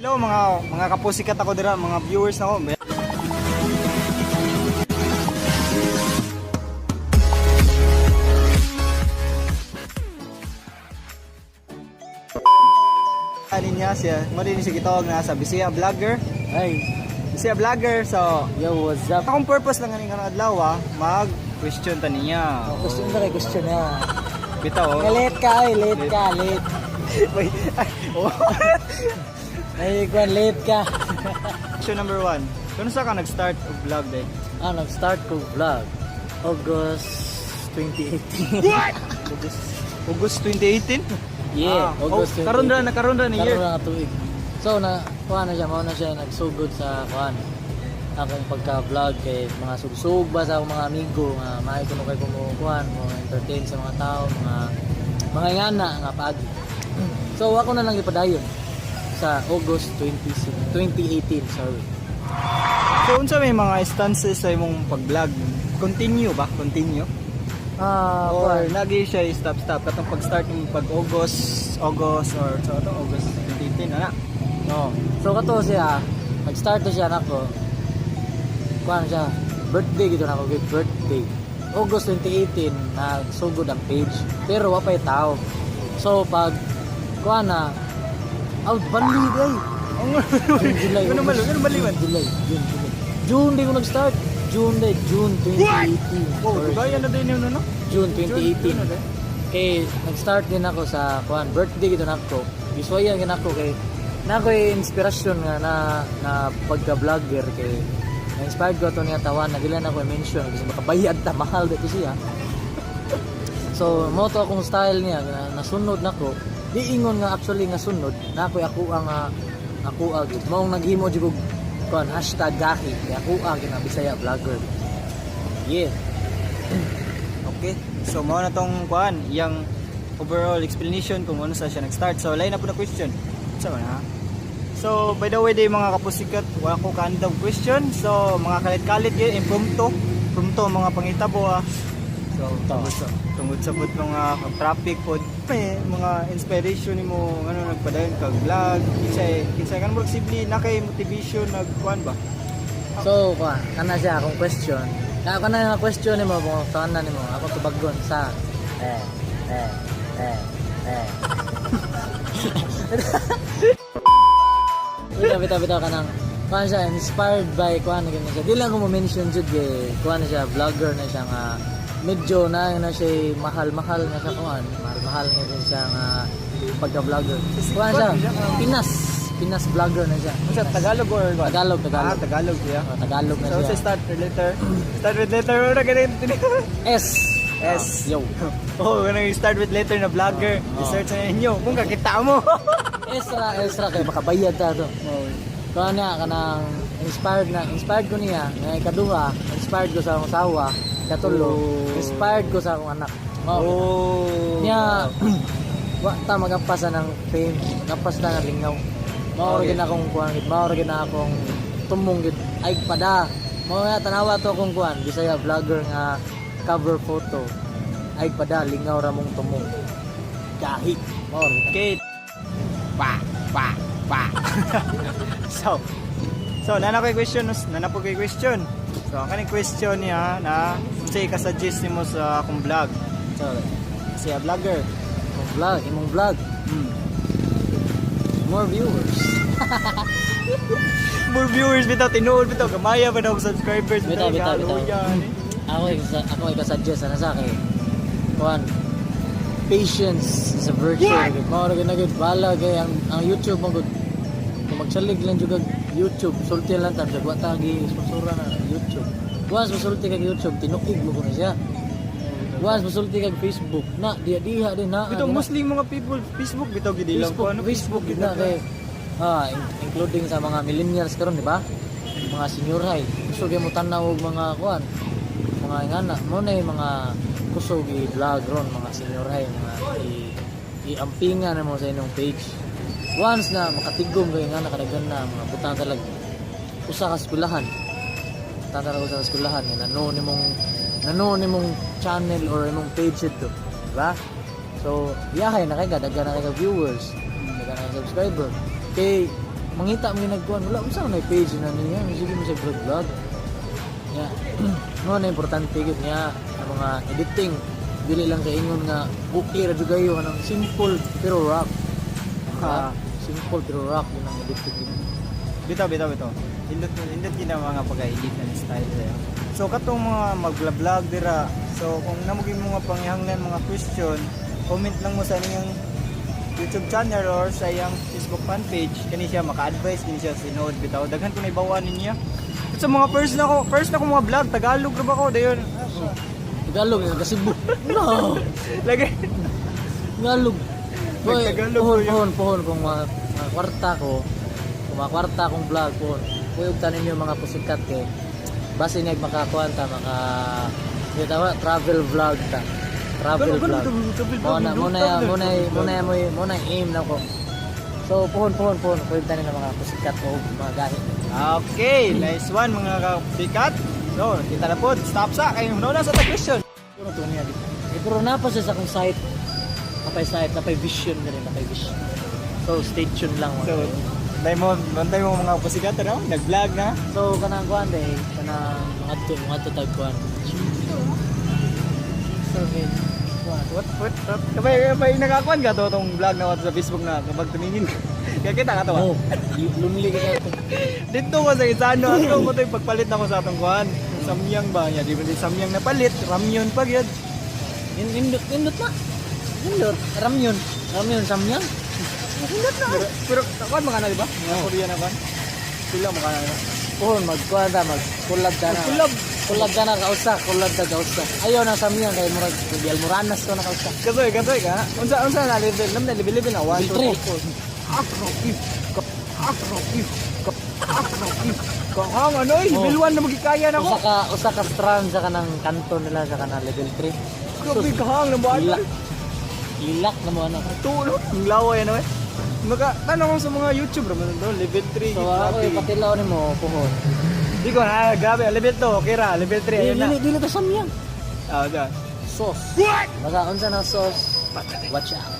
Hello mga kapusikat ako dira, mga viewers na ako. Ani niya siya, mo din siya gitawag na sa Bisaya vlogger. Ay, Bisaya vlogger, so yo, what's up? akong purpose lang ganing karong adlaw ah, mag question ta niya. Oh, question na kay question na. Bitaw. Oh. Nga late ka, ay, late ka, late. Wait, ay, oh. Ay, kwan, late ka. Question number one. Kano sa ka nag-start og vlog day? Ah, nag-start ko vlog. August 2018. August August 2018? Yeah, Ah, August oh, karon ra na karon ra ni Karon year. ra nga tuig. So na kuan na siya, mao na siya nagsugod sa kuan. Akong pagka-vlog kay mga sugsug ba sa akong mga amigo nga maayo kuno kay kumo kuan, mo entertain sa mga tao, mga ingana nga paagi. So ako na lang ipadayon sa August 26, 2018, sorry. So unsa may mga instances sa imong pag-vlog? Continue ba? Continue? Ah, Or nagi siya stop stop katong pag-start ng pag August, August or so ato August 2018 ana. No. So kato siya, nag-start to siya nako. Kuan siya, birthday gito nako, good birthday. August 2018 nagsugod ang page, pero wa pay tao. So pag kuan na out banli day. June, July, Ano August, malo, ano mali man? June, July, June, July. June di ko nag-start. June day, June 2018. Oh, Sorry. diba yan na din yun ano? June June, 2018. June na din. Kay nag-start din ako sa kuan birthday gito nako. Giswayan gid nako kay na ko inspirasyon nga na na pagka-vlogger kay na-inspired ko ato niya tawan na dili na ko i-mention kasi makabayad ta mahal dito siya. So mo to akong style niya na, nasunod nako. Di ingon nga actually nga sunod na ako ako ang ako agad. Maong naghimo jud og kuan #gahi kay ako ang na Bisaya vlogger. Yeah. Okay. So mao na tong kuan, iyang overall explanation kung ano sa siya nag-start. So line na po na question. Sa man ha? So by the way day mga kapusikat, wala ko kaandam question. So mga kalit-kalit yun, impromptu. Impromptu ang mga pangitabo ah. So tungod sa pud mga traffic pod, may mga inspiration nimo ano nagpadayon kag vlog, kinsay kinsay kan mo sibli na kay motivation nagkuan ba? So, kuha, kana siya akong question. Ka kana nga question nimo mo, tanan nimo, ako tubagon sa eh eh eh eh. Bitaw bitaw bitaw kanang kuha siya inspired by kuha na ganyan siya. Di lang ko mo mention jud kay kuha na siya vlogger na siya nga medyo na na siya mahal-mahal na siya kuan, mahal-mahal na din siya nga pagka-vlogger. Kuha siya Pinas, Pinas vlogger na siya. Unsa Tagalog or kuan? Tagalog, Tagalog. Ah, Tagalog siya. Oh, Tagalog na So siya. sa start with letter. Start with letter ora ganun. S. S. Ah, yo. Oh, ganun yung start with letter na vlogger. Oh. I-search na ninyo kung kakita mo. Esra, Esra kay makabayad ta to. Oh. Kuha niya kanang inspired na inspired ko niya nga ikaduha, inspired ko sa akong asawa, katulo, Oh. inspired ko sa akong anak. Mao. Oh. Niya wa ta magapas na ng fame, magapas na ng lingaw. Mao ra Okay. gid na akong kuan, gid mao ra gid na akong tumong gid ay pada. Mao nga tanawa to akong kuan, Bisaya vlogger nga cover photo. Ay pada lingaw ra mong tumong. Gahi. Mao ra gid na. Okay. Pa, pa, pa. So, so nana ko'y question, nana po ko'y question. So, ang kaning question niya na unsay ka-suggest nimo sa akong vlog. So, siya vlogger. Imong vlog, imong vlog. More viewers. More viewers bitaw tinuod bitaw gamaya pa na og subscribers Bitaw, bitaw, bitaw. Hallelujah, ni. Ako ika-suggest ana sa akin. Kuan patience is a virtue. Mao ra gyud na gyud bala kay ang YouTube mo gud. Kung magsalig lang jud kag YouTube, sulti lang ta wa ta gi sponsora na YouTube. Once mosulti kag YouTube, tinuig mo kuno siya. Once mosulti kag Facebook, na diha diha din na. Bitaw na. mostly mga people Facebook bitaw gid ilang Facebook, kuan Facebook gid na kay including sa mga millennials karon di ba? Mga senior high. Gusto gyud mo tan-aw og mga kuan, mga ingana, mo na yung mga kusog i-vlog ron, mga senior high, mga i-ampingan na mo sa inyong page. Once na makatigom kayo nga nakadagan na mga butang talag usa ka eskwelahan. Butang talag usa ka eskwelahan nga nano nimong channel or imong page ito, di ba? So, biyahe na kay daghan na kay ka viewers, daghan na kay subscriber. Kay Mangita mo yung nagkuhan, wala, unsa man ay page na niya, sige mo sa vlog vlog. Ya, mo na importante gyud niya ang mga editing. Dili lang kay ingon nga okay ra jud kayo, kanang simple pero rock. Ah. Ha? Simple pero rock yun ang editing yun. Bitaw, bitaw, bitaw. Indot, indot yun ang mga pag-edit na style sa'yo. So, katong mga mag-vlog dira. So, kung namugin mga panghihanglan, mga question, comment lang mo sa niyang YouTube channel or sa iyang Facebook fan page. Kani siya maka-advise kini siya sinod bitaw. Daghan ko na ibawaan niya. At sa mga first na ko mga vlog, Tagalog ra ba ko dayon. Tagalog sa Cebu. No. Lagi. Tagalog. Boy, Nagtagalog pohon, ko yun. pohon, pohon kung mga kwarta ko, kung mga kwarta kong vlog pohon. Uy, ug tanin yung mga pusikat kay base niya makakuan ta maka di tawa travel vlog ta. Travel vlog. Mo na mo na mo na mo na mo mo na aim na ko. So pohon, pohon, pohon, uy tanin ng mga pusikat o mga gahi. Okay, nice one, mga kapikat. So, kita na po. Stop sa kayo na sa question. Pero to niya dito. Eh, pero napa siya sa akong site. Napay site, napay vision na rin, napay vision. So stay tuned lang, mga So, bantay mo mga pusikat, ano? Nag-vlog na. So kanang kuan day, kanang mga to mga to tag kuan. So may kuan. What, what? Kabay, kabay, nakakuan ka to, tong vlog na sa Facebook na kapag tumingin ka. Kaya kita ka to, ah. Oh, lonely ka to. Dito ko sa isano, ato ko to yung pagpalit na ko sa atong kuan. Samyang ba niya? Di ba di samyang napalit? Ramyun pa gyud. Nindot nindot na. Nindot, ramyun. Ramyun samyang. Nindot na. Pero kuan makana, di ba? Mga Korean na kuan. Sila makana, di ba? Pohon magkuan ta, mag collab ta na. Collab. Collab ta na kausa, collab ta kausa. Ayaw na samyang kay murag di Almoranas to na kausa. Kasoy, kasoy ka. Unsa unsa na level? Nam na level level na 1 Level 2 3 4. Ah, grabe. Ah, grabe. Ah, grabe. Kahang ano eh, level 1 na magikaya na ko. Usa ka strand sa kanang kanto nila sa kanang level 3. Grabe kahang na ba? Lilak. Lilak na mo ano. Tulog. Ang laway ano eh. Maka tanong ko sa mga YouTube raman to, level 3. So ako ipatilaw nimo pohon. Di ko na, grabe, level 2, okay ra, level 3 ayun na. Dili dili ta samyang. Ah, da. Sauce. What? Basta unsa na sauce. Watch out.